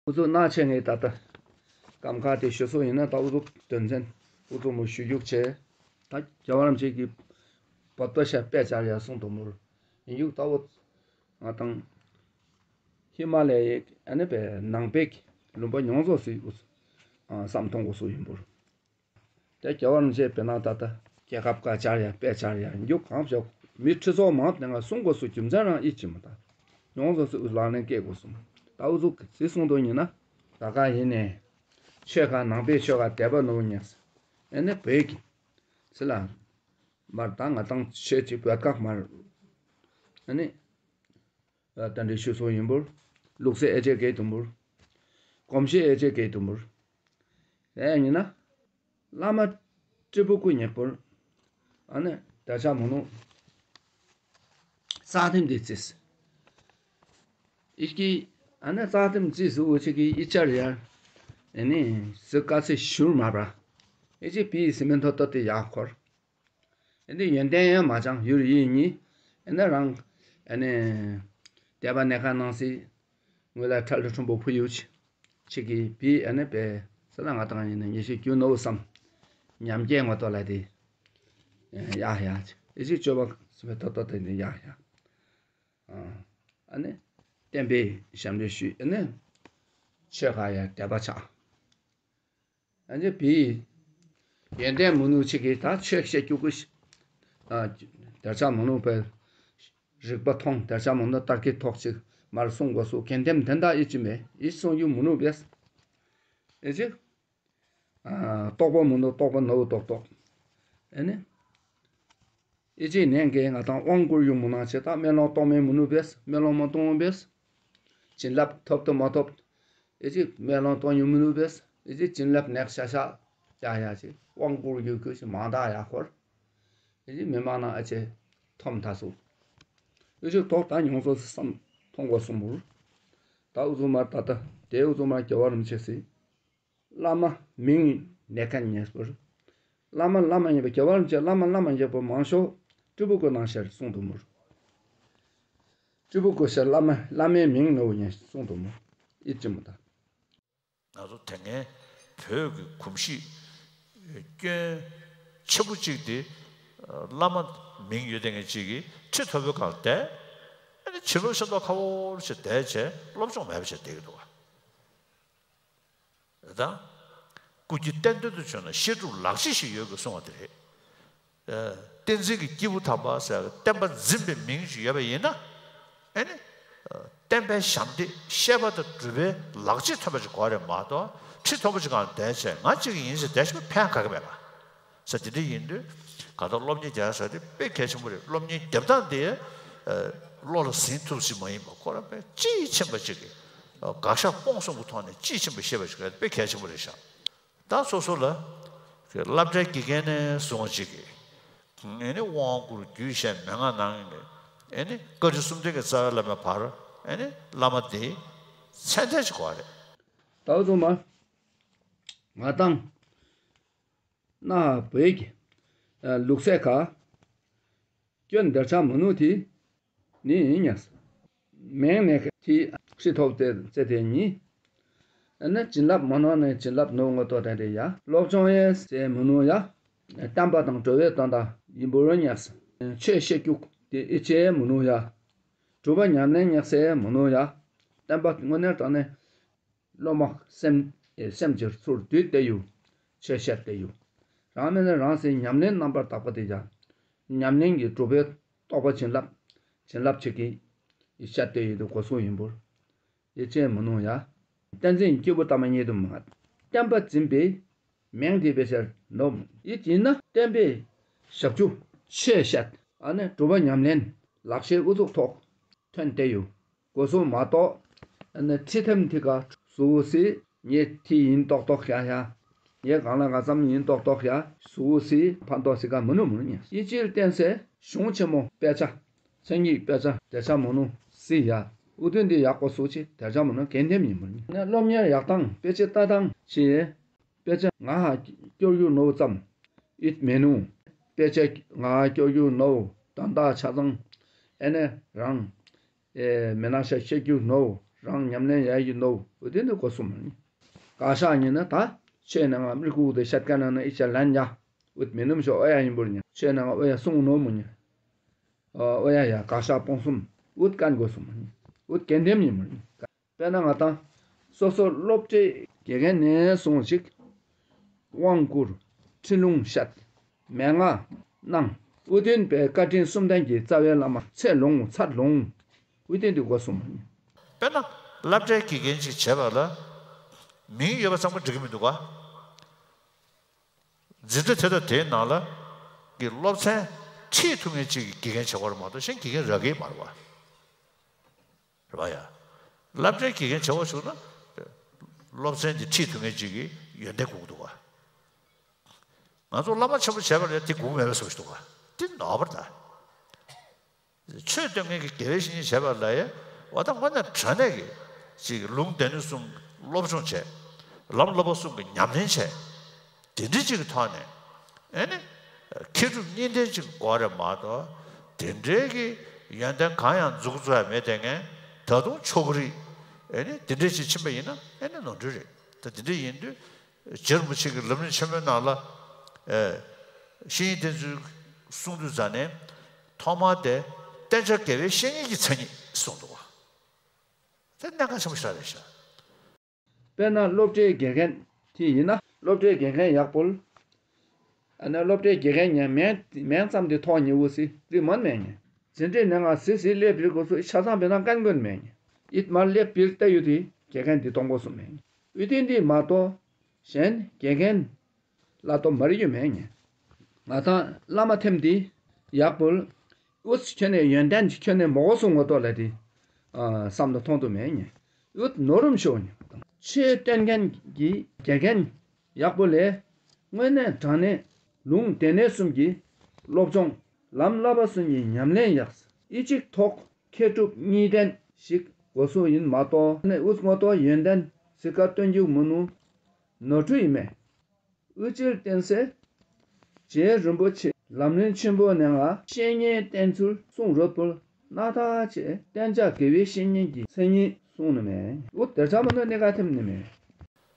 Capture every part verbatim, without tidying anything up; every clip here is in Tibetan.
ཨུ་ཚུགས་གནང་བྱས་ངས་ད་ལྟ་སྐབས་འགའ་དེ་ཞུ་སོ་ཡིན་ན། ད་ཨུ་ཚུགས་དོན་ཚན་ཨུ་ཚུགས་མོ་ཞུ་རྒྱུག་བྱས། ད་རྒྱལ་བ་རིན་པོ་ཆེ་གིས་བོད་པ་ཤ་དཔེ་བྱར་ཡ་གསུང་དུ་མོར་ཡིན་རྒྱུག་ད་ཨུ་ང་དང་ཧི་མ་ལ་ཡའི་ཨ་ནི་པའི་ནང་པའི་ལུང་པ་ཡོངས་རྫོགས་སུ་ཨུ་ཚུགས་བསམ་མཐོང་དགོས་སུ་ཡིན་པོར། དེ་རྒྱལ་བ་རིན་པོ་ཆེ་དཔེར་ན་ད་ལྟ་རྒྱལ་ཁབ་ཀ་བཅར་ཡ་དཔེ་བཅར་ཡ་རྒྱུག་གང་བྱོག་མི་ཁྲི་ཚོ་མང་དེ་ང་གསུང་དགོས་སུ་རྒྱུ་མཚན་རང་ཨི་ཅི་མ་ད་ཡོངས་རྫོགས་སུ་ལག་ལེན་སྐྱེལ་དགོས་སུ་མ་ད་ཨུ་ཚུགས་ཟི་གསུང་དོན་ཡིན་ན། ད་ག་ཡིན་ནས་ཆོས་ཁ་ནང་པའི་ཆོས་ཁ་དད་པ་ནོར་ཉེས་ཨེ་ནི་བོད་ཀྱི་ཟི་ལ་མར་ད་ང་དང་ཆོས་ཀྱི་བོད་ཁ་མར་ཨེ་ནི། ད་འདྲའི་ཆོས་སོགས་ཡིན་པོར། ལུགས་སྲོལ་ཨེ་ཅེ་གེ་དུམ་བུར། གོམས་གཤིས་ཨེ་ཅེ་གེ་དུམ་བུར། ཨེ་ཡིན་ན། བླ་མ་སྤྲུལ་པོ་སྐུ་ཉེ་པོར། ཨ་ནི་ད་ཆ་མོ་ནུ། རྩ་ཐིམ་དེ་རྩིས། ཨི་ཀི། ཨ་ནི་རྩ་ཐིམ་རྩིས་སུ་འུ་ཆི་གི་ཨི་ཅར་ཡར། ཨེ་ནི་སི་ཀ་སི་ཤུར་མ་པ། ཨེ་ཅི་པི་སི་མེན་ཐོ་ཏོ་དེ་ཡག་འཁོར། ཨེ་འདི་ཡོན་ཏན་ཡང་མ་སྦྱངས་ཡུལ་ཡིད་གཉིས། ཨེ་ནི་རང་། ཨེ་ནི། དད་པ་གནས་ཁང་ནང་སྲིད། ངོས་ལ་ཁྲ་ལི་ཁྲུན་པོ་ཕུ་ཡུ་ཆི། ཆི་གི་བི་ཨེ་ནི་པའི་ས་ལ་ང་དང་ཡིན་ན་ཉེ་ཤེས་རྒྱུ་ནོ་བསམ། ཉམས་སྐྱེ་ངོ་ཏོ་ལ་དེ། ཡ་ཡ་ཆི། ཨེ་ཅི་སྤྱོད་པ་སུ་བའི་ཐོ་ཏོ་དེ་ནི་ཡ་ཡ། ཨ་ནི། བསྟན་པའི་ཞབས་འདྲེན་ཞུས་ཨེ་ནི། ཆོས་ཁ་ཡ་དད་པ་ཆགས། ཨ་ནི་བི། ཡོན་ཏན་མུ་ནུ་ཆི་གི་ད་ཆོས་བཤད་རྒྱུ་ཀུ་ཤི། ཨ། དར་ཆ་མུ་ནུ་པའི་རིག་པ་མཐོང་། དར་ཆ་མུ་ནུ་ལྟར་གྱི་ཐོག་ཅིག་མར་གསུང་དགོས་སུ་གན་དེམ་དེ་འདྲ་ཨི་ཅི་མེ་ཨི་གསུང་རྒྱུ་མུ་ནུ་བེས། ཨི་ཅི། ཨ། རྟོགས་པ་མུ་ནུ་རྟོགས་པ་ནོ་རྟོགས་རྟོགས། ཨེ་ནི། ཨི་ཅི་ནན་གེ་ང་དང་དབང་བསྐུར་ཡུ་མུ་ན་ཆེ་ད་མེ་ལོང་གཏོང་མེ་མུ་ནུ་བེས་མེ་ལོང་མ་གཏོང་བེས། བྱིན་རླབས་ཐོབ་ཏུ་མ་ཐོབ། ཨི་ཅི་མེ་ལོང་གཏོང་ཡུ་མུ་ནུ་བེས། ཨི་ཅི་བྱིན་རླབས་ནེག་ཤ་ཤ་ཡ་ཡ་ཅི་དབང་བསྐུར་ཡུ་ཁུ་ཅི་མང་དག་ཡ་ཁོར། ཨི་ཅི་མི་མང་ན་ཨ་ཅེ་ཐོམ་ཐ་སུ། ཨི་ཅི་ཐོག་ད་ཉུང་སོ་སི་སམ་མཐོང་གོ་སུ་མུར། ད་ཨུ་ཚུ་མར་ད་ད་དེ་ཨུ་ཚུ་མར་རྒྱལ་བ་རིན་ཆེ་སི། བླ་མ་མིང་ནས་ཁ་ཉེས་པར། བླ་མ་བླ་མ་ཡིན་པ་རྒྱལ་བ་རིན་ཆེན་བླ་མ་བླ་མ་ཡིན་པ་མང་ཤོས་སྤྲུལ་སྐུ་ནང་ཤར་གསུང་དུ་མུར། སྤྲུལ་སྐུ་ཤར་བླ་མ་བླ་མའི་མིང་ནོ་ཉེས་གསུང་དུ་མུར། ཨི་ཅི་མུ་ད། ང་ཚོ་དེ་སྔའི་བོད་ཀྱི་གོམས་གཤིས་སྐྱོན་ཆེན་པོ་གཅིག་དེ་བླ་མ་མིང་ཡོད་དེ་ངས་གཅིག་གིས་ཁྲི་མཐོ་པོའི་སྒང་བསྡད། ཨ་ནི་བྱིན་རླབས་ཤ་མདོག་ཁ་བོར་བྱས་བསྡད་བྱས་སློབ་སྦྱོང་མེད་པ་བྱས་བསྡད་ཀྱི་འདུག་བ། དང་། སྐུ་སྐྱེ་གཏན་དོན་དུ་བྱོན་ན་བཤད་སྒྲུབ་ལག་རྗེས་ཤིག་ཡོད་དགོས་གསུང་བ་དེ་རེད། ཨ། བསྟན་འཛིན་གྱི་སྐྱེས་བུ་དམ་པ་ཟེར་བསྟན་པ་འཛིན་པའི་མིང་ཞིག་ཡོད་པ་ཡིན་ན། ཨེ་ནི། ཨ། བསྟན་པའི་ཞབས་འདེགས་བཤད་པ་དང་སྒྲུབ་པའི་ལག་རྗེས་ཐོན་པ་ཞིག་དགོས་རེད་མ་གཏོགས་ཁྲི་མཐོན་པོ་ཞིག་སྒང་བསྡད་བྱས་ང་གཅིག་ཡིན་ཟེར་བསྡད་ཞིག་ཕན་ག་གི་མེད་པ། ས་དེ་འདྲ་ཡིན་དུས་གང་ལྟར་སློབ་གཉེར་རྒྱག་ས་དེ་དཔེ་གལ་ཆེན་པོ་རེད། སློབ་གཉེར་རྒྱབ་སྟངས་དེ་བློ་ལ་ཟིན་ཐུབ་ཞིག་མ་ཡིན་པ་ཁོ་རང་དཔེ་དཔྱིས་ཕྱིན་པ་ཅིག་གིས་དགག་བཞག་སྤོང་གསུམ་གྱི་ཐོག་ནས་དཔྱིས་ཕྱིན་པ་ཤེས་པ་ཞིག་དཔེ་གལ་ཆེན་པོ་རེད་ཤག་ད་སོ་སོ་ལ་སློབ་གྲྭའི་དགེ་རྒན་ནས་བཟུང་བ་ཅིག་གིས་ཨེ་ནི་དབང་བསྐུར་རྒྱུད་བཤད་མན་ངག་ནང་ནས་ཨེ་ནི་བཀའ་ཁྲི་སུམ་ལྡན་གྱི་རྩ་བའི་བླ་མའི་བར་ཨེ་ནི་བླ་མ་དེ་མཚན་ལྡན་ཅིག་དགོས་རེད། ད་བཟུང་མ་ང་དང་། ན་བོད་ཀྱི་ལུགས་སྲོལ་ཁ། སྐྱོན་འདིར་ཆ་མི་ནུ་དེ་ནི་ཡིན་ཉག་མེང་ནས་ཁ་དེ་ཁྲི་ཐོབ་སྟེ་རྩེ་དེ་ཉིད། ཨ་ནི་བྱིན་རླབས་མ་ནོར་ནས་བྱིན་རླབས་ནོར་ངོ་ཏོ་དེ་རེད་ཡ། སློབ་སྦྱོང་ཡས་ཟེར་མི་ནུ་ཡ། བསྟན་པ་དང་འགྲོ་བའི་དོན་དག་ཡིན་པོ་རོ་ཉག་ཆོས་བཤད་རྒྱུ་དེ་ཨི་ཆེ་མི་ནུ་ཡ། སྒྲུབ་པ་ཉམས་ལེན་ཉག་ཟེར་མི་ནུ་ཡ། བསྟན་པ་དངོས་གནས་དྲང་གནས། སློབ་མ་སེམས་སེམས་ཀྱི་ཚུར་བསྡུས་ཏེ་ཡུ། ཆོས་བཤད་དེ་ཡུ། རང་མེད་ན་རང་སེམས་ཉམས་ལེན་རྣམ་པར་དག་པ་དེ་ཡང་། ཉམས་ལེན་གྱི་གྲུབ་པའི་རྟོགས་པ་བྱིན་རླབས། བྱིན་རླབས་ཆེ་གི། ཡི་བཤད་དེ་ཡུ་དུ་གོ་སོང་ཡིན་པོར། ཡི་ཆེན་མི་ནུ་ཡ། བསྟན་འཛིན་སྐྱེས་བུ་དམ་པ་ཉིད་དུ་མ། བསྟན་པ་འཛིན་པའི། མིང་དེ་བེ་ཤར་ནོ། ཡི་ཅི་ན་བསྟན་པའི། ཞབས་ཞུ། ཆོས་བཤད། ཨ་ནི་གྲུབ་པ་ཉམས་ལེན། ལག་ཤེས་ཨུ་ཚུགས་ཐོག་ཐོན་ཏེ་ཡུ། གོ་སོང་མ་གཏོགས། ཨ་ནི་ཁྲི་ཐེམ་ཐི་ཀ་སུ་སི་ངེ་ཐི་ཡིན་ཏོག་ཏོག་ཤ་ཤ། ངེ་གང་ལ་ག་ཙམ་ཡིན་ཏོག་ཏོག་ཤ་སུ་སི་ཕན་ཏོག་སི་ཀ་མི་ནུ་མི་ནུ་ཉེ་ཡི་ཅིར་བརྟེན་སེ་གཞུང་ཆེན་མོ་དཔེ་ཆ། མཚན་ཉིད་དཔེ་ཆ་དེ་ཆ་མི་ནུ་སི་ཡ། ཨུ་ཐུན་དི་ཡག་པོ་སུ་ཆི་དེ་ཆ་མི་ནུ་གན་ཐེམ་ཡིན་མི་ནུ་ཉེ་སློབ་གཉེར་ཡག་སྟངས་དཔེ་ཆ་ལྟ་སྟངས་ཆི་ཡེ། དཔེ་ཆ་ང་ཧ་སྐྱོར་རྒྱུ་ནོ་ཙམ། ཨིད་མེ་ནུ། དཔེ་ཆ་ང་ཧ་སྐྱོར་རྒྱུ་ནོ། ད་ད་ཆ་ཚང་། ཨེ་ནེ་རང་། ཨེ་མེ་ན་ཤ་ཤེ་རྒྱུ་ནོ། རང་ཉམས་ལེན་ཡ་ཡི་ནོ་འུ་དེ་འདི་གོ་སོང་མ་ནི། ག་ཤ་ཉི་ན་ད་ཆོས་ནང་མི་ཀུ་དེ་ཤད་ཀ་ན་ན་ཨི་ཆ་ལན་ཡ་འུ་མི་ནུམ་ཤོ་ཨོ་ཡ་ཡིན་པོར་ཉ་ཆོས་ནང་ཨོ་ཡ་སུང་ནོ་མུ་ཉ་ཨོ་ཡ་ཡ་ག་ཤ་སྤོང་གསུམ་འུ་ཀན་གོ་སོང་མ་ནི། འུ་ཀན་དེམ་ཡིན་མུ་ཉ། དཔེར་ན་ང་དང་སོ་སོ་སློབ་གྲྭའི་དགེ་རྒན་ནས་སོང་ཞིག་དབང་བསྐུར། ཁྲིད་ལུང་བཤད། མན་ངག་གནང་། ཨུ་ཏུན་པའི་བཀའ་དྲིན་གསུམ་ལྡན་གྱི་རྩ་བའི་བླ་མ་ཚེ་ལོངས་ཚར་ལོངས། ཨུ་ཏུན་དུ་སྒོ་གསུམ། དཔེར་ན་སློབ་གྲྭའི་དགེ་རྒན་ཅིག་བྱས་པ་ལ་མིང་ཡོད་པ་ཚང་མ་འགྲིག་གི་མི་འདུག་ག་འཛིན་གྲྭ་དེ་དང་དེའི་ནང་ལ་གི་སློབ་ཚན་ཁྲིད་ཐུབ་མཁན་ཅིག་གི་དགེ་རྒན་བྱེད་དགོས་རེད་མ་གཏོགས་གཞན་དགེ་རྒན་རག་གི་མ་རེད་བ། རེད་བ་ཡ། སློབ་གྲྭའི་དགེ་རྒན་བྱེད་དགོས་བྱུང་ན་སློབ་ཚན་དེ་ཁྲིད་ཐུབ་མཁན་ཅིག་གི་ཡོན་ཏན་དགོས་ཀྱི་འདུག་བ། ང་ཚོ་བླ་མ་ཆེན་པོ་བྱས་པ་ལ་དེ་དགོས་མེད་པའི་བཟོ་ཞིག་འདུག་བ། དེ་ནོར་བ་རེད་ད། ཆོས་སྟོན་མཁན་གྱི་དགེ་བའི་བཤེས་གཉེན་བྱས་པ་ལ་ཡ་བ་ད་དངོས་གནས་དྲང་གནས་ཀྱི་ཅིག་ལུང་སྡེ་སྣོད་གསུམ་སློབ་སྦྱོང་བྱས། ལམ་བསླབ་པ་གསུམ་གྱི་ཉམས་ལེན་བྱས། དེ་འདྲ་ཅིག་གི་ཐོག་ནས་ཨེ་ནི་མཁས་གྲུབ་གཉིས་ལྡན་ཅིག་དགོས་རེད་མ་གཏོགས་དེ་འདྲའི་གི་ཡོན་ཏན་གང་ཡང་འཛུགས་འཛུགས་ཡ་མེད་དེ་ངས་ད་དུང་ཆོ་ག་རིགས་ཨེ་ནི་དེ་འདྲ་ཅིག་ཕྱིན་པ་ཡིན་ན་ཨེ་ནི་ནོར་འཁྲུལ་རེད། ད་དེ་འདྲ་ཡིན་དུས་རྗེ་རིན་པོ་ཆེ་གི་ལམ་རིམ་ཆེན་མོའི་ནང་ལ་ཨེ་བཤེས་གཉེན་བསྟེན་ཚུལ་གསུང་དུས་ཙ་ནས་ཐོག་མར་དེ་བསྟེན་བྱ་དགེ་བའི་བཤེས་གཉེན་གྱི་མཚན་ཉིད་གསུངས་འདུག་བ། དེ་གནད་འགག་ཆེན་པོ་ཞིག་རེད་ཤག་དཔེར་ན་སློབ་གྲྭའི་དགེ་རྒན་དེ་ཡིན་ན་སློབ་གྲྭའི་དགེ་རྒན་ཡག་པོ། ཨ་ནི་སློབ་གྲྭའི་དགེ་རྒན་ཉན་མིང་མིང་ཙམ་དེ་ཐོག་ཉེ་བོ་སི་རི་མོན་མེད་ཉེ། འཛིན་གྲྭའི་ནང་ང་སི་སི་སླེབས་པིར་གོ་སོ་ཆ་ཚང་བེ་ནང་ཀན་ཀོན་མེད་ཉེ། ཨིད་མར་སླེབས་པིར་ལྟ་ཡུ་དེ་དགེ་རྒན་དེ་གཏོང་གོ་སོ་མེད་ཉེ། ཨུ་ཏིན་དེ་མ་གཏོགས་གཞན་དགེ་རྒན་ལ་གཏོང་མར་ཡུ་མེད་ཉེ། ང་དང་བླ་མ་ཐེམ་དེ་ཡག་པོ། ཨུ་ཁྱོད་ནས་ཡོན་ཏན་ཁྱོད་ནས་མོ་གོ་སོང་ངོ་ཏོ་ལ་དེ་བསམ་བློ་ཐོང་དུ་མེད་ཉེ། ཡུད་ནོར་རུམ་ཤོག་ཆོས་སྟོན་མཁན་གྱི་དགེ་རྒན་ཡག་པོ་ལས། དངོས་གནས་དྲང་གནས་ལུང་སྡེ་སྣོད་གསུམ་གྱི་སློབ་སྦྱོང་ལམ་བསླབ་པ་གསུམ་གྱི་ཉམས་ལེན་ཡག་ཨི་གཅིག་ཐོག་མཁས་གྲུབ་གཉིས་ལྡན་ཞིག་དགོས་སོ་ཡིན་མ་གཏོགས་ནས་ཨུ་ངོ་ཏོ་ཡོན་ཏན་ཟི་ཀ་སྟོན་རྒྱུག་མུ་ནུ་ནོར་འཁྲུལ་ཡིན་མེད། དབུ་ཅིར་བསྟན་སའི་རྗེ་རིན་པོ་ཆེ་ལམ་རིམ་ཆེན་པོ་ནས་ང་བཤེས་གཉེན་བསྟེན་ཚུལ་གསུང་རོལ་པོར་སྣ་ཐག་བཅད་བསྟན་བྱ་དགེ་བའི་བཤེས་གཉེན་གྱི་མཚན་ཉིད་གསུང་ནི་མེད། འུ་དེར་ཆ་མ་ནོ་གནད་འགག་ཐེམ་ནི་མེད།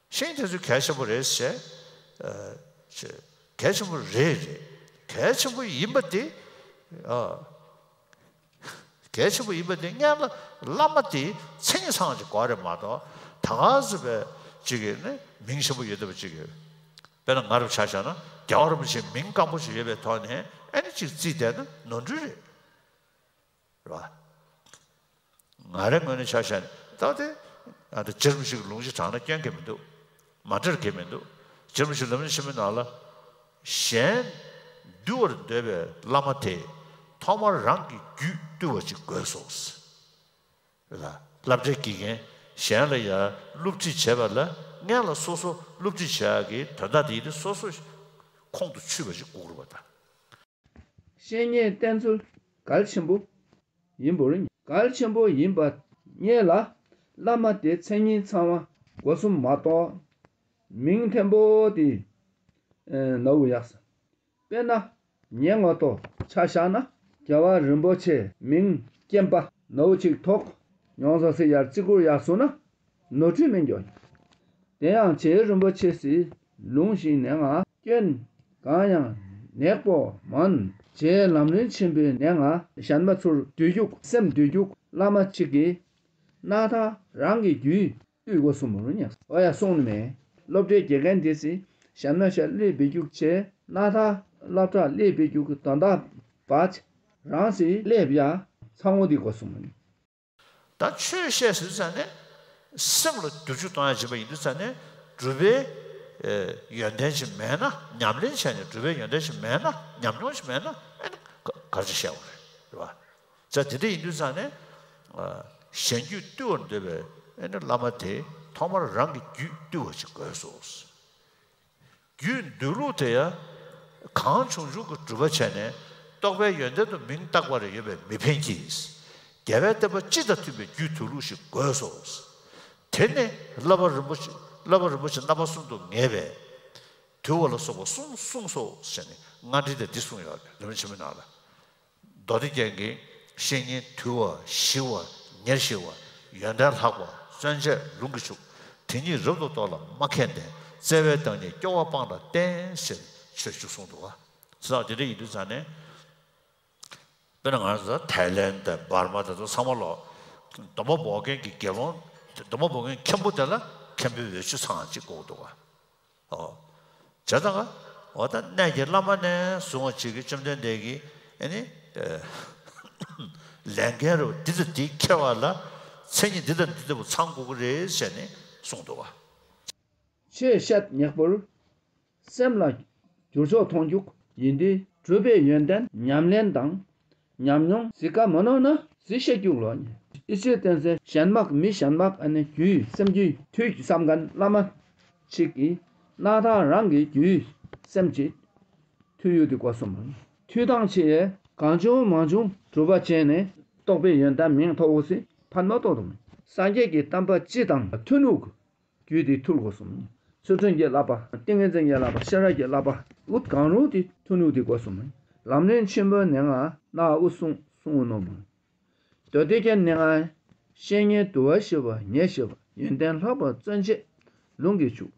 བཤེས་གཉེན་དེ་ཚོ་གལ་ཆེན་པོ་རེད་ཟེར། ཨ་ཅེ། གལ་ཆེན་པོ་རེད་རེད། གལ་ཆེན་པོ་ཡིན་པ་དེ། ཨ། གལ་ཆེན་པོ་ཡིན་པ་དེ་སྔོན་ལ་བླ་མ་དེ་མཚན་ཉིད་ཚང་ཅིག་དགོས་རེད་མ་གཏོགས་ད་ག་ཟེ་བའི་ཅིག་གིས་ནི་མིང་ཆེན་པོ་ཡོད་བསྡད་པ་ཅིག་གིས་དཔེར་ན་ང་རང་ཆ་བཞག་ན་རྒྱལ་བ་རིན་པོ་ཆེ་མིང་སྐམ་པོ་ཞིག་ཡོད་པའི་ཐོག་ནས་ཨེ་ནི་ཅིག་བརྩིས་བསྡད་ན་ནོར་འཁྲུལ་རེད། རེད་བ། ང་རའི་ངོས་ནས་ཆ་བཞག་ན་ད་དེ་ཨ་ད་རྗེ་རིན་པོ་ཆེ་གི་ལུང་ཅིག་དྲངས་ན་སྐྱོན་གང་ཡང་མི་འདུག་མ་འདྲེར་གང་ཡང་མི་འདུག་རྗེ་རིན་པོ་ཆེ་ལམ་རིམ་ཆེན་མོའི་ནང་ལ། གཞན་འདུལ་བར་འདོད་པའི་བླ་མ་དེས་ཐོག་མར་རང་གི་རྒྱུད་བཏུལ་བ་ཅིག་དགོས་སོ། རེད་ལ། སློབ་གྲྭའི་དགེ་རྒན་གཞན་ལ་ཡང་སློབ་ཁྲིད་བྱས་པ་ལ་སྔོན་ལ་སོ་སོ་སློབ་ཁྲིད་བྱ་ཡག་གི་དོན་དག་དེ་ཡིན་ཏེ་སོ་སོ་ཁོང་དུ་ཆུད་པ་ཞིག་དགོས་རུ་བ་དང་། བཤེས་གཉེན་བསྟེན་ཚུལ་གལ་ཆེན་པོ་ཡིན་པར་གལ་ཆེན་པོ་ཡིན་པ་སྔོན་ལ་བླ་མ་དེ་མཚན་ཉིད་ཚང་བ་སྒོ་གསུམ་མ་གཏོགས་མིང་མཐོན་པོ་དེ་ནའུ་ཡག་ས། དཔེར་ན་ངའི་ངོ་ཏོ་ཆ་བཞག་ན་རྒྱལ་བ་རིན་པོ་ཆེ་མིང་སྐྱེན་པ་ནའུ་ཅིག་ཐོག་ཡོང་ས་སི་ཡར་བརྩི་བཀུར་ཡག་སོང་ན་ནོར་འཁྲུལ་མིན་འགྱོ། དེ་ཡང་རྗེ་རིན་པོ་ཆེ་སི་ལུང་ཞིག་ནས་ང་སྐྱོན་གང་ཡང་ནེག་པོ་མོན། རྗེ་ལམ་རིམ་ཆེན་པོའི་ནས་ང་གཞན་མ་ཚུར་འདོད་རྒྱུག་སེམས་འདོད་རྒྱུག་བླ་མ་གཅིག་གིས་སྣ་ཐག་རང་གི་རྒྱུད་བཏུལ་དགོས་སོ་མོ་རུ་ཉག་ཨོ་ཡ་སོང་ནི་མེད། སློབ་གྲྭའི་དགེ་རྒན་དེ་སི་གཞན་མ་ཤ་ལས་འབད་རྒྱུག་ཆེ་སྣ་ཐག་སློབ་གྲྭ་ལས་འབད་རྒྱུག་དོན་དག་བ་ཆ་རང་སི་ལས་བྱ་ཚང་བོ་དེ་དགོས་སོ་མོ་ནི། ད་ཆོས་བཤད་ཟེར་ཙ་ནས་སེམས་ལ་བསྒྱུར་བཅོས་གཏོང་ཡ་བྱེད་པ་ཡིན་དུས་ཙ་ནས་གྲུབ་པའི་ཡོན་ཏན་ཞིག་མེད་ན་ཉམས་ལེན་བྱས་ནས་གྲུབ་པའི་ཡོན་ཏན་ཞིག་མེད་ན་ཉམས་མྱོང་ཞིག་མེད་ན་ཨེ་ནི་ག་རེ་བྱས་བཤད་དགོས་རེད་བ། ཙ་དེ་འདྲ་ཡིན་དུས་ཙ་ནས་གཞན་རྒྱུད་བཏུལ་བར་འདོད་པའི་ཨེ་ནི་བླ་མ་དེ་ཐོག་མར་རང་གི་རྒྱུད་བཏུལ་བ་ཞིག་དགོས་སོ། རྒྱུད་འདུལ་ལུགས་དེ་ཡང་གང་བྱུང་བྱུང་གི་སྒྲུབ་པ་བྱས་ནས་རྟོགས་པའི་ཡོན་ཏན་དུ་མིང་བཏགས་པ་རེ་ཡོད་པས་མི་ཕན་གྱི། རྒྱལ་བའི་བསྟན་པ་སྤྱི་དང་མཐུན་པའི་རྒྱུད་དུལ་ལུགས་ཤིག་དགོས་སོ། དེ་ནི་བསླབ་པ་རིན་པོ་ཆེ་བསླབ་པ་རིན་པོ་ཆེ་རྣམ་པ་གསུམ་དུ་ངེས་པས། དུལ་བ་ལ་སོགས་པ་གསུམ་གསུངས་སོ་ཞེས་ནས་སྔ་འགྲེལ་དེ་འདི་གསུངས་ཡོད་རེད་ལམ་རིམ་ཆེན་མོའི་ནང་ལ། མདོ་སྡེ་རྒྱན་གྱི་བཤེས་གཉེན་དུལ་བ་ཞི་བ་ཉེར་ཞི་བ་ ཡོན་ཏན་ལྷག་པ་བརྩོན་བཅས་ལུང་གིས་ཕྱུག་དེ་ཉིད་རབ་ཏུ་རྟོགས་ལ་མ་མཁས་ལྡན། བརྩེ་བའི་བདག་ཉིད་སྐྱོ་བ་སྤངས་ལ་བསྟེན། ཞེས་ཆོས་བཅུ་གསུངས་འདུག་བ། ཚེ་དང་དེ་འདྲ་ཡིན་དུས་ཙང་ནས། དཔེར་ན་ང་ཚོ་ཐའི་ལེན་དང་འབར་མ་དེ་ཚོ་ཚང་མ་ལོ། སྡོང་པོ་འབོག་མཁན་གྱི་དགེ་སློང་། སྡོང་པོ་འབོག་མཁན་མཁན་པོ་དེ་ལ་མཁན་པོའི་འོས་ཆོས་ཚང་གཅིག་དགོས་འདུག་ག་ཨོ། བྱས་ཙང་ག་འོ་ད་གནས་ཀྱི་བླ་མ་ནས་བཟུང་བ་ཅིག་གིས་བཅོམ་ལྡན་འདས་ཀྱིས་ཨ་ནི། ལས་འགན་རུ་འདི་དང་འདི་འཁྱེར་བ་ལ་མཚན་ཉིད་འདི་དང་འདི་ལྟ་བུ་ཚང་དགོས་ཀྱི་རེད་ཟེར་ནས་གསུངས་འདུག་ག་ཆོས་བཤད་ཉེག་པོར་སེམས་ལ་འགྱུར་ཕྱོགས་མཐོང་རྒྱུ་ཡིན་དུས་གྲུབ་པའི་ཡོན་ཏན་ཉམས་ལེན་དང་ཉམས་མྱོང་གཟིགས་ཀ་མ་ནོར་ན་གཟིགས་བཤད་རྒྱུགས་ལོ། ཨི་ཤེས་བསྟན་སའི་གཞན་མ་མི་གཞན་མ་ཨ་ནི་རྒྱུད་སེམས་རྒྱུད་དུས་ཀྱི་བསམ་མཁན་བླ་མ་ཅིག་གིས་སྣ་ཐང་རང་གི་རྒྱུད་སེམས་ཀྱི་ཐུ་ཡུ་དེ་གོ་སོང་མ། ཐུ་དང་ཆེ་ཡས་གང་བྱུང་མང་བྱུང་གྲུབ་པ་བྱས་ནས་རྟོགས་པའི་ཡོན་ཏན་མིང་ཐོགས་འོ་སི་ཕན་མ་ཐོགས་དང་། སངས་རྒྱས་ཀྱི་བསྟན་པ་སྤྱི་དང་མཐུན་ནུག་རྒྱུད་དེ་ཐུར་དགོས་སོང་། ཚུལ་ཁྲིམས་ཀྱི་བསླབ་པ། ཏིང་ངེ་འཛིན་གྱི་བསླབ་པ། ཤེས་རབ་ཀྱི་བསླབ་པ། འུ་གང་རུང་དེ་ཐུར་ནུག་དེ་དགོས་སོང་། ལམ་རིམ་ཆེན་པོའི་ནང་ང་ན་འུ་གསུང་གསུང་ངོ་ནོ་མ། མདོ་སྡེ་རྒྱན་ནང་ང་བཤེས་གཉེན་དུ་བ་ཞི་བ་ཉེ་ཞི་བ་ཡོན་ཏན་ལྷག་པ་བརྩོན་བཅས་ལུང་གིས་ཕྱུག་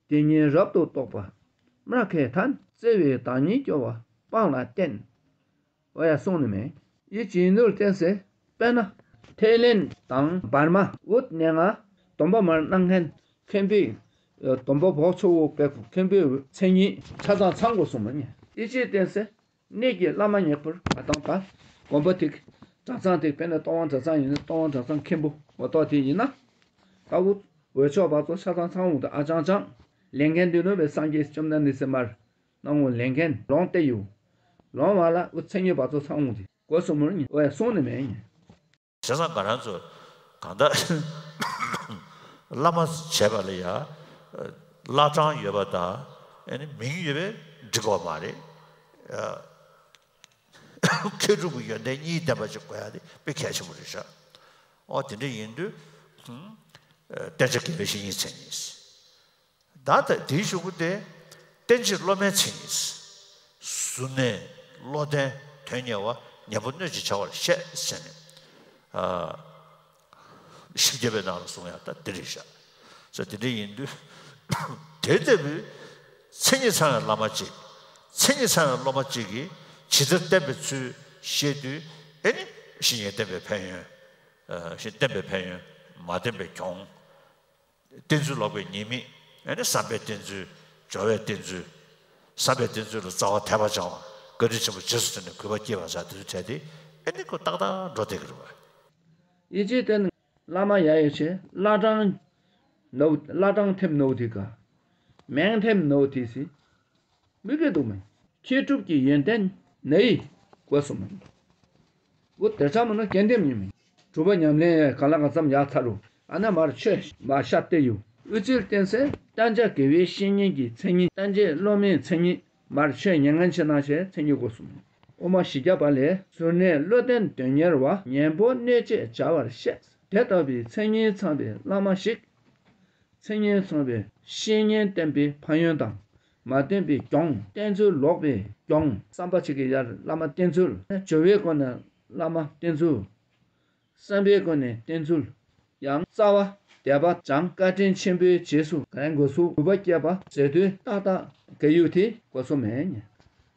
དེ་ཉིད་རབ་ཏུ་རྟོགས་པ་མ་མཁས་ལྡན། བརྩེ་བའི་བདག་ཉིད་སྐྱོ་བ་སྤངས་ལ་བསྟེན། འོ་ཡ་གསུངས་ནི་མེད། ཡིད་ཀྱི་ནོར་བསྟན་ཟེར། དཔེར་ན། ཐའི་ལེན་དང་འབར་མ་འུ་ནས་ང་སྡོམ་པ་མར་གནང་མཁན་མཁན་པོའི་སྡོམ་པ་བོག་ཆོག་འོ་པའི་མཁན་པོའི་མཚན་ཉིད་ཆ་ཚང་ཚང་དགོས་སོང་མ་ཉེ། ཡིད་ཀྱི་བསྟན་ཟེར། གནས་ཀྱི་བླ་མ་ཉེག་པོར་ང་དང་ད་དགོན་པ་དེ་གྲྭ་ཚང་དེ་དཔེར་ན་སྟོང་དབང་གྲྭ་ཚང་ཡིན་ན་སྟོང་དབང་གྲྭ་ཚང་མཁན་པོ་ངོ་ཐོག་དེ་ཡིན་ན། ད་འུ་འོས་ཆོག་བ་ཚོ་ཆ་ཚང་ཚང་འོང་དུ་ཨ་ཅང་ཅང་ལས་འགན་དུ་ནོ་བའི་སངས་རྒྱས་བཅོམ་ལྡན་འདས་སེ་མར། སྣང་ངོ་ལས་འགན་ལོང་སྟེ་ཡུ། ལོང་བ་ལ་འུ་མཚན་ཉིད་པ་ཚོ་ཚང་འོང་དེ་གོ་སོ་མུར་ཉི་འོ་ཡ་སོང་ནི་མེད་ཉི། བྱས་ཙང་ང་རང་ཚོ་གང་ལྟར་བླ་མ་བྱས་པ་ལ་ཡ་བླ་བྲང་ཡོད་པ་དང་ཨ་ནི་མིང་ཡོད་པས་འགྲིག་གོ་མ་རེད། མཁས་གྲུབ་ཀྱི་ཡོན་ཏན་གཉིས་ལྡན་པ་ཅིག་དགོས་ཡ་དེ་དཔེ་གལ་ཆེན་པོ་རེད་ཤག་ཨོ་དེ་འདྲ་ཡིན་དུས་བསྟན་བྱ་དགེ་བའི་བཤེས་གཉེན་མཚན་ཉིད། ད་ལྟ་དེའི་གཞུག་གུ་དེ་བསྟན་བཅོས་སློབ་མའི་མཚན་ཉིད། གཟུར་གནས་བློ་ལྡན་དོན་གཉེར་བ། ཉན་པོ་སྣོད་ཀྱི་བྱ་བར་བཤད་ཟེར་ནས། ཞིབ་རྒྱས་པའི་ནང་ལ་གསུང་ཡག་ད་འདི་རེད་ཤག་ས་དེ་འདྲ་ཡིན་དུས་དེ་ལྟ་བུའི་མཚན་ཉིད་ཚང་བའི་བླ་མ་གཅིག་མཚན་ཉིད་ཚང་བའི་སློབ་མ་གཅིག་གིས་ཇི་ལྟར་བསྟན་པའི་ཚུལ་བཤད་དུས་ཨེ་ནི་བཤེས་གཉེན་བསྟན་པའི་ཕན་ཡོན། བཤེས་བསྟན་པའི་ཕན་ཡོན། མ་བསྟན་པའི་གྱོང་། བསྟེན་ཚུལ་ལོག་པའི་ཉེས་དམིགས། ཨེ་ནི་བསམ་པའི་བསྟེན་ཚུལ། སྦྱོར་བའི་བསྟེན་ཚུལ། བསམ་པའི་བསྟེན་ཚུལ་ལ་རྩ་བ་དད་པ་སྦྱང་བ། བཀའ་དྲིན་ཆེན་པོ་རྗེས་སུ་མཐུན་ནས་གུས་པ་བསྐྱེད་པ་བྱ་དེ་ཚོ་བྱས་ཏེ་ཨེ་ནི་ཁོ་ཏག་ཏག་འགྲོ་བསྡད་ཀྱི་རེད་བ། ཡིད་ཆེས་བསྟེན་བླ་མ་ཡ་ཡོད་ཆེ་བླ་བྲང་ནོ་བླ་བྲང་ཐེམ་ནོ་དེ་ག་མེང་ཐེམ་ནོ་དེ་སི། མི་དགེ་སྡུག་མེད། མཁས་གྲུབ་ཀྱི་ཡོན་ཏན་ནི་དགོས་སོ་མ། འོ་དེར་ཆ་མ་ནོ་རྒན་ལྡེམ་ཡིན་མིན། གྲུབ་པ་ཉམས་ལེན་ཡ་ག་ལ་ག་ཙམ་ཡག་ཚར་རུ་ཨ་ན་མར་ཆོས་མ་ཤ་སྟེ་ཡུ། འུ་ཚིར་བསྟན་སའི་བསྟན་བྱ་དགེ་བའི་བཤེས་གཉེན་གྱི་མཚན་ཉིད། བསྟན་བྱའི་སློབ་མའི་མཚན་ཉིད། མར་ཆོས་ཉན་མཁན་ཆེ་ནང་ཞེས་མཚན་ཉིད་དགོས་སོ་མ། དབུ་མ་བཞི་བརྒྱ་པ་ལས་གཟུར་གནས་བློ་ལྡན་དོན་གཉེར་བ། ཉན་པོ་གནོད་བྱེད་བྱ་བར་བཤད། དེ་ལྟ་བུའི་མཚན་ཉིད་ཚང་བའི་བླ་མ་ཞིག་མཚན་ཉིད་ཚང་བའི་བཤེས་གཉེན་བསྟེན་པའི་ཕན་ཡོན་དང་། མ་བསྟེན་པའི་གྱོང་། བསྟེན་ཚུལ་ལོག་པའི་གྱོང་། བསམ་པ་ཅིག་གི་ཡར་བླ་མ་བསྟེན་ཚུལ། སྦྱོར་བའི་སྒོ་ནས་བླ་མ་བསྟེན་ཚུལ། བསམ་པའི་སྒོ་ནས་བསྟེན་ཚུལ། ཡང་རྩ་བ་དད་པ་སྦྱང་། བཀའ་དྲིན་ཆེན་པོའི་རྗེས་སུ་གང་དགོས་སུ་གུས་པ་བསྐྱེད་པ་ཟེར་དུས་ཏག་ཏག་ག་ཡུ་དེ་དགོས་སོ་མེད་ཉེ།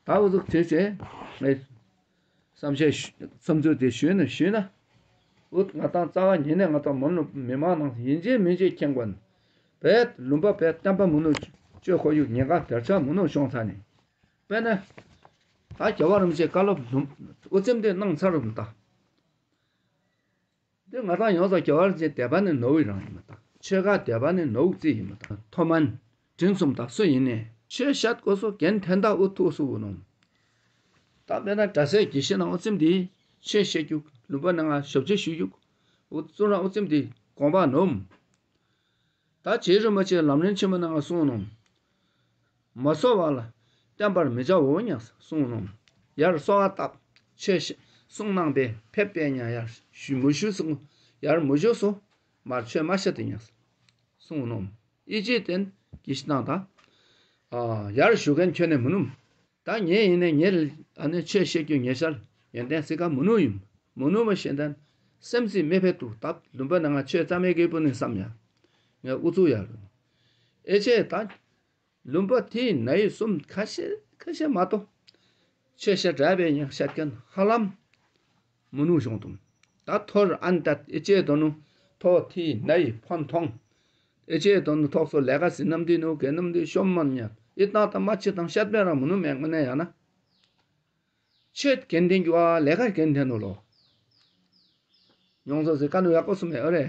ད་འུ་ཚུགས་དུས་ཚེ་ངས། བསམ་ཤེས་བསམ་ཚུལ་དེ་ཞུས་ན་ཞུས་ན། འུ་ང་དང་རྩ་བ་ཉིད་ནས་ང་དང་མོ་ནུ་མི་མང་ནང་ཡིན་གཅིག་མིན་གཅིག་མཁྱེན་དགོས་ན། བས་ལུམ་པ་བས་བསྟན་པ་མུ་ནུ་བཅོས་ཁོ་ཡུག་ཉེན་ཁ་དེར་ཆ་མུ་ནུ་བྱུང་ཚར་ནས། དཔེར་ན། ད་རྒྱལ་བ་རིན་པོ་ཆེ་བཀའ་སློབ་ལུམ་དབུ་རྩེམ་དེ་གནང་ཚར་རུ་མི་ད། འདི་ང་དང་ཡོངས་སུ་རྒྱལ་བ་རིན་པོ་ཆེ་དད་པ་ནི་ནོར་བུའི་རང་ཡིན་མ་ད། ཆོས་ཁ་དད་པ་ནི་ནོར་བུ་རྩི་ཡིན་མ་ད། མཐོ་དམན། འབྲིང་གསུམ་དག་སུ་ཡིན་ནས། ཆོས་བཤད་དགོས་སོ་རྒན་དན་དག་འུ་ཐུག་སུ་འུ་ནོ། ད་དཔེར་ན་གྲྭ་སའི་དགེ་བཤེས་ནང་འུ་ཚིམ་འདི་ཆོས་བཤད་རྒྱུག་ལུང་པ་ནང་ང་ཞབས་ཕྱི་ཞུ་རྒྱུག་འུ་གཙོ་རང་འུ་ཚིམ་འདི་དགོངས་པ་ནོམ། ད་རྗེ་རིན་པོ་ཆེ་ལམ་རིམ་ཆེན་མོ་ནང་ང་གསུངས་ནོ། མ་གསོལ་བ་ལ་བརྟེན་པར་མི་བྱའོ་ཉག་གསུངས་ནོ། ཡར་གསོལ་བ་བཏབ་ཆོས་བཤད་གསུང་གནང་སྟེ་ཕེབས་པས་ཉག་ཡར་ཞུ་མུ་ཞུ་སོ། ཡར་མུ་ཞུ་སོ། མར་ཆོས་མ་བཤད་དེ་ཉག་གསུངས་ནོ། ཨི་ཅེ་ཏན་གྱི་ཤི་ནང་ད། ཨ་ཡར་ཞུ་མཁན་ཁྱོད་ནས་མི་ནུམ། ད་ངས་ཡིན་ནས་ངས་ཨ་ནི་ཆོས་བཤད་རྒྱུ་ངེས་ཤར་ཡོན་ཏན་སྲིད་ཀ་མི་ནུ་ཡིན། མི་ནུ་མ་ཤེས་ཏན་ སེམས་སྲིད་མི་ཕེད་དུ་བཏབ། ལུང་པ་ནང་ང་ཆོས་རྩ་མེད་གི་པུ་ནི་བསམ་ཡ། ངས་ཨུ་ཚུགས་ཡ་རུ། ཨེ་ཅེ་ད། ལུང་པ་དེའི་ན་ཡི་གསུམ་ཁ་ཤས་ཁ་ཤས་མ་གཏོགས། ཆོས་བཤད་གྲྭ་བའི་ཉག་བཤད་མཁན་ཧ་ལམ་མི་ནུ་བྱུང་དུམ། ད་ཐོར་ཨན་ཏད་ཨེ་ཅེ་དོ་ནུ་ཐོ་ཐི་ན་ཡི་ཕོན་ཐོང་། ཨེ་ཅེ་དོ་ནུ་ཐོག་སོ་ལས་ཀ་སི་ནམ་དི་ནུ་གེ་ནམ་དི་ཤོམ་མན་ཉ་ཨི་ཏང་ཏ་མ་ཆི་དང་བཤད་པའི་རང་མི་ནུ་མེ་ངོ་ནས་ཡང་ན། ཆོས་གན་དེན་གྱི་བ་ལས་ཀ་གན་དེན་ནོ་ལོ། མྱོང་ཚོ་ཟེར་ཀ་ནུ་ཡག་པོ་སུ་མེད་ཨ་རེ།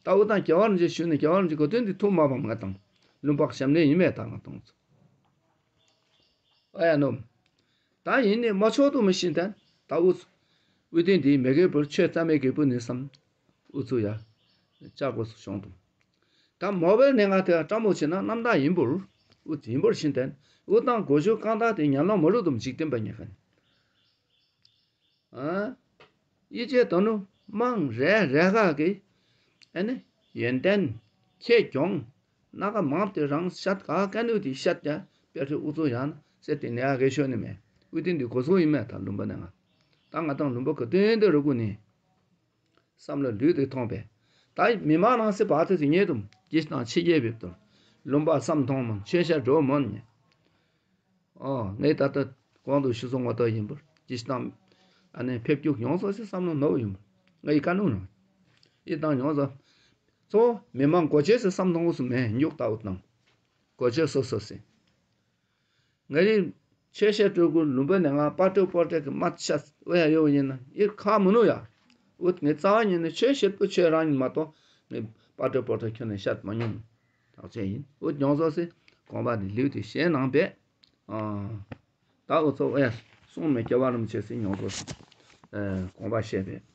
ད་འུ་དང་རྒྱལ་བ་རིན་ཆེན་ཞུ་ནས་རྒྱལ་བ་རིན་ཆེན་གོ་དོན་འདི་ཐུགས་མ་ཕམ་ང་དང་། ལུང་པ་ཞབས་འདྲེན་ཡིན་མེད་ད་ང་དང་ཚོ། ཨ་ཡ་ནོ། ད་ཡིན་ནས་མ་ཆོག་ཏུ་མི་ཤིན་ཏན། ད་འུ་ཚོ། འུ་དོན་འདི་མེ་གེ་བུར་ཆོས་རྩ་མེད་གེ་བུ་ནི་བསམ། འུ་ཚོ་ཡ། ལྕགས་པོ་སུ་བྱུང་དུ། ད་མོ་བེལ་ནས་ང་དེ་ལ་བཀྲ་མོ་བྱེད་ན་རྣམ་དག་ཡིན་པུར། འུ་ཡིན་པུར་ཤིན་ཏན། འུ་དང་གོ་ཞུ་རྐང་དག་དེ་ཉ་ལོ་མ་རུ་དུམ་འཇིག་རྟེན་པ་ཉེ་ཁན། ཨ། ཡི་ཅེ་དོ་ནུ་མང་རེ་རེ་ག་གི། ཨ་ནི་ཡོན་ཏན་ཁྱེད་གྱོང་། སྣ་ཁ་མང་དེ་རང་ཤད་ག་ཀ་ནུ་དེ་ཤད་ཀྱ་པེ་ཧྲི་འུ་ཚོ་ཡང་ཟེར་ཏེ་ནེ་ཨ་གེ་ཤོ་ནི་མེ། འུ་དོན་འདི་གོ་སོ་ཡིན་མེ་ད་ལུང་པ་ནས་ང་། ད་ང་དང་ལུང་པ་ག་དོན་འདི་རུ་གུ་ནི། བསམ་བློ་ལུས་དེ་ཐོང་པས། ད་མི་མང་ནང་སེ་བ་ཐེ་ཚེ་ཉེ་དུམ་གྱིས་དང་ཕྱི་རྒྱལ་བེབ་དུ། ལུང་པ་བསམ་མཐོང་མོན་ཆོས་བཤད་འགྲོ་མོན་ཉེ། ཨོ་ངས་ད་ལྟ་གོང་དུ་ཞུ་སོང་བ་ད་ཡིན་པར་གྱིས་དང་། ཨ་ནི་ཕེབས་རྒྱུག་ཡོང་སོ་སེ་བསམ་བློ་ནོར་ཡིན་པར་ངའི་བཀའ་ནུ་ནང་། ཡི་དང་ཡོང་སོ། ཚོ་མི་མང་གོ་ཆེ་སེ་བསམ་མཐོང་སུ་མེ་ཉུག་ལྟ་བུ་དང་། གོ་ཆེ་སོ་སོ་སེ། ང་རི་ཆོས་བཤད་སྤྲོ་དགོས་ལུང་པ་ནས་ང་པ་ཏྲོ་པོ་ཏྲ་གི་མ་ཤ་འོ་ཡ་ཡོ་ཡིན་ན་ཡིར་ཁ་མི་ནུ་ཡ། འུ་ངའི་རྩ་བ་ཉིད་ནས་ཆོས་བཤད་པོ་ཆོས་རང་ཡིན་མ་གཏོགས་ངའི་པ་ཏྲོ་པོ་ཏྲ་ཁྱོན་ནས་བཤད་མ་མྱོང་། དག་ཆེན་ཡིན་འུ་མྱོང་ཚོ་སེ་གོང་པ་ནི་ལིའུ་དེ་ཞེད་ནང་པས། ཨ། ད་འུ་ཚོ་འོ་ཡ་གསུང་མེད་སྐྱེ་བ་རིམ་ཆེ་སེ་མྱོང་ཚོ་སེ་གོང་པ་བཤད་པས།